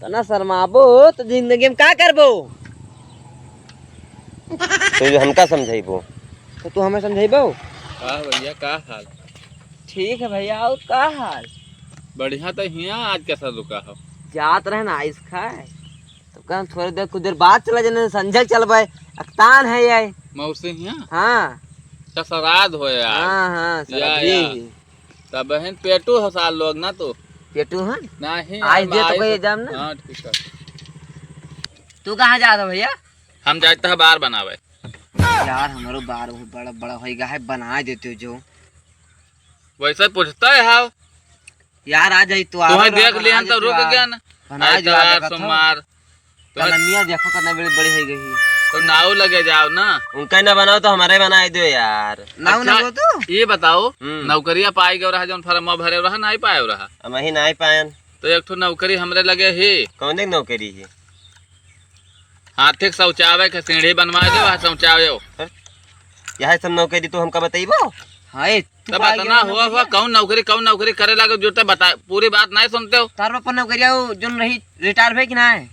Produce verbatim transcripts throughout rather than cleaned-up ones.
तना शर्माबो तो जिंदगी में का करबो? तू जो हमका समझाइबो। तो तू हमें समझाइबो? का भैया, का हाल? ठीक है भैया, और का हाल? बढ़िया तो हिया, आज कैसा रुका हो? जात रहे ना आइस खाए, तो कहन थोड़ी देर, कुछ देर बाद चला जाने, संझल चलबे, अकतान है ये। मौसी हिया? हाँ। अच्छा, श्राद्ध हो यार। हाँ, हाँ, या, श्राद्ध या। ही। तब बहन पेटू हो सार लोग ना तो। पेटू है? नहीं, आइस हम दे तो आइस कोई है। जाम ना। हाँ, ठीक है। तू कहाँ जात हो भैया? हम जाते हैं बार बनावे। यार, हमारो बार बहुत बड़ा, बड़ा होइगा है, बना देते हो जो। वैसे पूछता है हाव। यार, आ जाई तो तुम्हें आवे देख रहा, लिहन बना तो देते रुक यार। गया ना। बना दो यार, यार, देखो तो। सोमवार। तो कलमिया देखो कितना बड़ी, बड़ी हो गई है। तो नाव लगे जाओ ना। उनका ही ना बनाओ तो हमारे बनाए दो यार। नाव ना अच्छा, हो तो। ये बताओ, हम्म। नौकरिया पाई गयो रहा, जौन फॉर्म भरे रहा, नहीं पाए रहा। हम ही नहीं पायन। तो एक ठो नौकरी हमरे लगे ही। कौन एक नौकरी है? हाथे के शौचावे के सीढ़ी बनवा दे, वहाँ शौचावे हो। यह सब नौकरी तो हमका बतइबो? हाँ, ए, तू तब का इतना गया हुआ, हुआ, नौकरिया? कौन नौकरी, कौन नौकरी करे लागे, जो ते बता, पूरी बात नहीं सुनते हो। तार बापा नौकरिया हो, जोन रही, रिटायर भे कि ना है?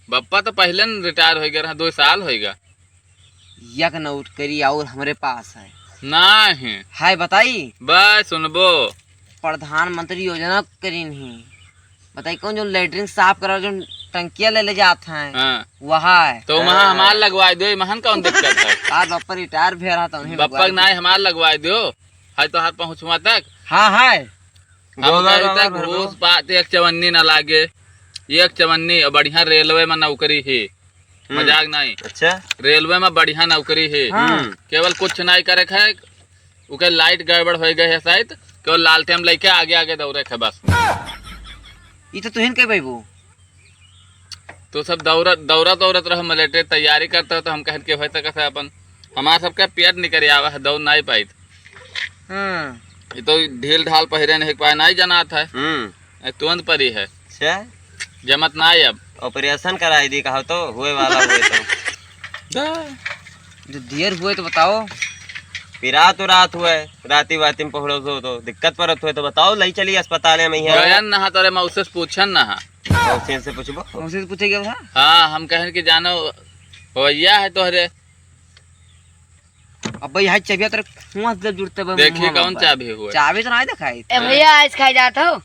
बप्पा तो पहले न रिटायर हो गया रहा, दो साल होइगा। यक नौकरी और हमरे पास है। नहीं। हाय बताई। बस सुनबो। प्रधानमंत्री योजना करीन ही। बताई कौन जो लेटरिन साफ करा जो टंकिया ले ले जात हैं। हाँ। वह है। तो वहाँ हाँ। हमार लगवाए दो, महन कौन दिक्कत है? आज बप्पा रिटायर भे रहा तो उन्हीं बप्पा लगवाए के दो। नाई हमार लगवाए दो। हाय तो हाथ पहुँचवा तक। हाँ, हाय। हम गोबर कही तक वोबर भर दो। घूस पात एक चवन्नी ना लागे। एक चवन्नी और बढ़िया रेलवे में नौकरी ही। हम्म। मजाक नहीं। अच्छा। रेलवे में बढ़िया नौकरी है। हाँ। हम्म। केवल कुछ नहीं करे के है, उके लाइट गड़बड़ हो गए है शायद, केवल लालटेन लेके आगे आगे दौड़े के बस। ई तो तुहिन के बैबू। तो सब दौड़त, दौड़त, दौड़त रहो, मलेटे तैयारी करते हो, तो हम कहन के भाई तक से अपन, हमार सबके पेट निकल आवा है, दौड़ नहीं पाई। हाँ। ये तो ढील ढाल पहिरे नहीं पाए, नहीं जनात है। हम्म। ए, तुरंत परी है। अच्छा। जमत ना आए अब। ऑपरेशन कराई दी कहो तो, हुए वाला हुए तो। दा। जो देर हुए तो बताओ। पिरात उरात हुए, राती वाती में पहुड़ो सो तो दिक्कत परत हुए तो बताओ, लई चली अस्पताल में यहाँ। गयन नहा तोरे मौसे से पूछन नहा। मौसी से पूछबो? मौसी से पूछे गया था? हाँ, हम कहन कि जानो, भैया है तोहरे। अब भाई, हाय चाबिया तेरे कुआं से जब जुड़ते बा देखी मुंह में कौन बा। चाबी हुआ। चाबी तो नहीं दिखाई। ए भैया, आइस खाए जात हो?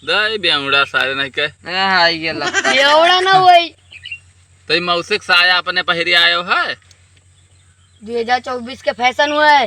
दे बेवड़ा सारे नहीं के। ए, हाँ, ये लगता है। बेवड़ा ना होई। तो ई मौसिक साया अपने पहिरी आयो है? दो हज़ार चउबीस के फैशन हुआ है।